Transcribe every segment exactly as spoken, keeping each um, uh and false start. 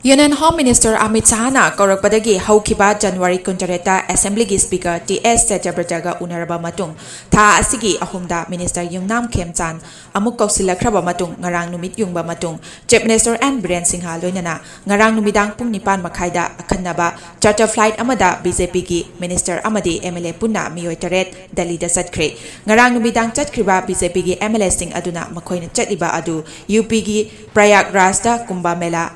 Union Home Minister Amit Shahꯅ ꯀꯧꯔꯛꯄꯗꯒꯤ ꯍꯧꯈꯤꯕ January ꯀꯨꯟꯇꯔꯦꯠꯇ Assemblyꯒꯤ Speaker T ꯑꯦꯁ ꯁꯇ꯭ꯌꯕ꯭ꯔꯇꯒ ꯎꯅꯔꯕ ꯃꯇꯨꯡ, ꯊꯥ ꯑꯁꯤꯒꯤ ꯑꯍꯨꯝꯗ Minister ꯌꯨꯝꯅꯥꯝ ꯈꯦꯝꯆꯥꯟ ꯑꯃꯨꯛ ꯀꯧꯁꯤꯜꯂꯛꯈ꯭ꯔꯕ ꯃꯇꯨꯡ, ꯉꯔꯥꯡ ꯅꯨꯃꯤꯠ ꯌꯨꯡꯕ ꯃꯇꯨꯡ, Chief Minister N Biren Singh ꯂꯣꯏꯅꯅ ꯉꯔꯥꯡ ꯅꯨꯃꯤꯗꯥꯡ ꯄꯨꯡ ꯅꯤꯄꯥꯟ ꯃꯈꯥꯏꯗ ꯑꯈꯟꯅꯕ charter flight ꯑꯃꯗ BJPꯒꯤ Minister ꯑꯃꯗꯤ MLA ꯄꯨꯟꯅ ꯃꯤꯑꯣꯏ ꯇꯔꯦꯠ ꯗꯦꯜꯂꯤꯗ ꯆꯠꯈ꯭ꯔꯦ꯫ ꯉꯔꯥꯡ ꯅꯨꯃꯤꯗꯥꯡ ꯆꯠꯈ꯭ꯔꯤꯕ BJPꯒꯤ MLAꯁꯤꯡ ꯑꯗꯨꯅ ꯃꯈꯣꯏꯅ ꯆꯠꯂꯤꯕ ꯑꯗꯨ UPꯒꯤ ꯄ꯭ꯔꯌꯥꯒꯔꯥꯖꯇ ꯀꯨꯝꯚ ꯃꯦꯂꯥ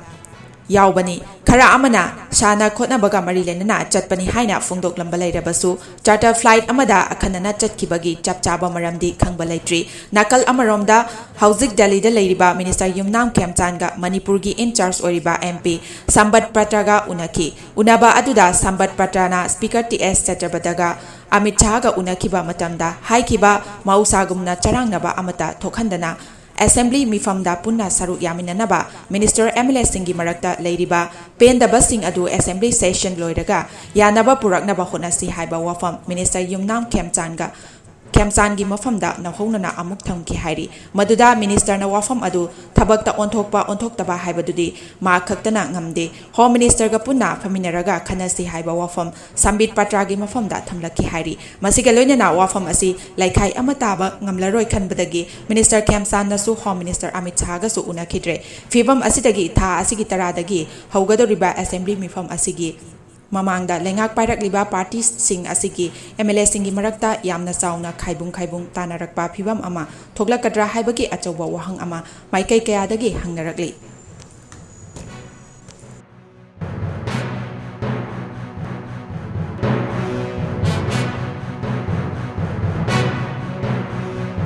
ꯌꯥꯎꯕꯅꯤ꯫ ꯈꯔ ꯑꯃꯅ ꯁꯥꯟꯅ ꯈꯣꯠꯅꯕꯒ ꯃꯔꯤ ꯂꯩꯅꯅ ꯆꯠꯄꯅꯤ ꯍꯥꯏꯅ ꯐꯣꯡꯗꯣꯛꯂꯝꯕ ꯂꯩꯔꯕꯁꯨ, charter flight ꯑꯃꯗ ꯑꯈꯟꯅꯅ ꯆꯠꯈꯤꯕꯒꯤ ꯆꯞ ꯆꯥꯕ ꯃꯔꯝꯗꯤ ꯈꯪꯕ ꯂꯩꯇ꯭ꯔꯤ꯫ ꯅꯥꯀꯜ ꯑꯃꯔꯣꯝꯗ, ꯍꯧꯖꯤꯛ ꯗꯦꯜꯂꯤꯗ ꯂꯩꯔꯤꯕ Minister ꯌꯨꯝꯅꯥꯝ ꯈꯦꯝꯆꯥꯟꯒ ꯃꯅꯤꯄꯨꯔꯒꯤ in charge ꯑꯣꯏꯔꯤꯕ MP ꯁꯝꯕꯠ ꯄꯇ꯭ꯔꯒ ꯎꯅꯈꯤ꯫ ꯎꯅꯕ ꯑꯗꯨꯗ ꯁꯝꯕꯠ ꯄꯇ꯭ꯔꯅ Speaker ꯇꯤ ꯑꯦꯁ ꯁꯇ꯭ꯌꯕ꯭ꯔꯇꯒ ꯑꯃꯤꯠ ꯁꯥꯍꯒ ꯎꯅꯈꯤꯕ ꯃꯇꯝꯗ ꯍꯥꯏꯈꯤꯕ ꯃꯍꯧꯁꯥꯒꯨꯝꯅ ꯆꯔꯥꯡꯅꯕ ꯑꯃꯠꯇ ꯊꯣꯛꯍꯟꯗꯅ Assembly ꯃꯤꯐꯝꯗ ꯄꯨꯟꯅ ꯁꯔꯨꯛ ꯌꯥꯃꯤꯟꯅꯅꯕ Minister MLAꯁꯤꯡꯒꯤ ꯃꯔꯛꯇ ꯂꯩꯔꯤꯕ ꯄꯦꯟꯗꯕꯁꯤꯡ ꯑꯗꯨ Assembly session ꯂꯣꯏꯔꯒ ꯌꯥꯅꯕ ꯄꯨꯔꯛꯅꯕ ꯍꯣꯠꯅꯁꯤ ꯍꯥꯏꯕ ꯋꯥꯐꯝ Minister ꯌꯨꯝꯅꯥꯝ ꯈꯦꯝꯆꯥꯟꯒ, ꯈꯦꯝꯆꯥꯟꯒꯤ ꯃꯐꯝꯗ ꯅꯧꯍꯧꯅꯅ ꯑꯃꯨꯛ ꯊꯝꯈꯤ ꯍꯥꯏꯔꯤ꯫ ꯃꯗꯨꯗ Ministerꯅ ꯋꯥꯐꯝ ꯑꯗꯨ ꯊꯕꯛꯇ ꯑꯣꯟꯊꯣꯛꯄ ꯑꯣꯟꯊꯣꯛꯇꯕ ꯍꯥꯏꯕꯗꯨꯗꯤ ꯃꯥ ꯈꯛꯇꯅ ꯉꯝꯗꯦ꯫ Home Ministerꯒ ꯄꯨꯟꯅ ꯐꯝꯃꯤꯟꯅꯔꯒ ꯈꯟꯅꯁꯤ ꯍꯥꯏꯕ ꯋꯥꯐꯝ ꯁꯝꯕꯤꯠ ꯄꯇ꯭ꯔꯒꯤ ꯃꯐꯝꯗ ꯊꯝꯂꯛꯈꯤ ꯍꯥꯏꯔꯤ꯫ ꯃꯁꯤꯒ ꯂꯣꯏꯅꯅ ꯋꯥꯐꯝ ꯑꯁꯤ ꯂꯩꯈꯥꯏ ꯑꯃ ꯇꯥꯕ ꯉꯝꯂꯔꯣꯏ ꯈꯟꯕꯗꯒꯤ Minister ꯈꯦꯝꯆꯥꯟꯅꯁꯨ Home Minister ꯑꯃꯤꯠ ꯁꯥꯍꯒꯁꯨ ꯎꯅꯈꯤꯗ꯭ꯔꯦ꯫ ꯐꯤꯕꯝ ꯑꯁꯤꯗꯒꯤ ꯊꯥ ꯑꯁꯤꯒꯤ ꯇꯔꯥꯗꯒꯤ ꯍꯧꯒꯗꯧꯔꯤꯕ Assembly ꯃꯤꯐꯝ ꯑꯁꯤꯒꯤ ꯃꯃꯥꯡꯗ ꯂꯩꯉꯥꯛ ꯄꯥꯏꯔꯛꯂꯤꯕ partyꯁꯤꯡ ꯑꯁꯤꯒꯤ MLAꯁꯤꯡꯒꯤ ꯃꯔꯛꯇ ꯌꯥꯝꯅ ꯆꯥꯎꯅ ꯈꯥꯏꯕꯨꯡ ꯈꯥꯏꯕꯨꯡ ꯇꯥꯅꯔꯛꯄ ꯐꯤꯕꯝ ꯑꯃ ꯊꯣꯛꯂꯛꯀꯗ꯭ꯔꯥ ꯍꯥꯏꯕꯒꯤ ꯑꯆꯧꯕ ꯋꯥꯍꯪ ꯑꯃ ꯃꯥꯏꯀꯩ ꯀꯌꯥꯗꯒꯤ ꯍꯪꯅꯔꯛꯂꯤ꯫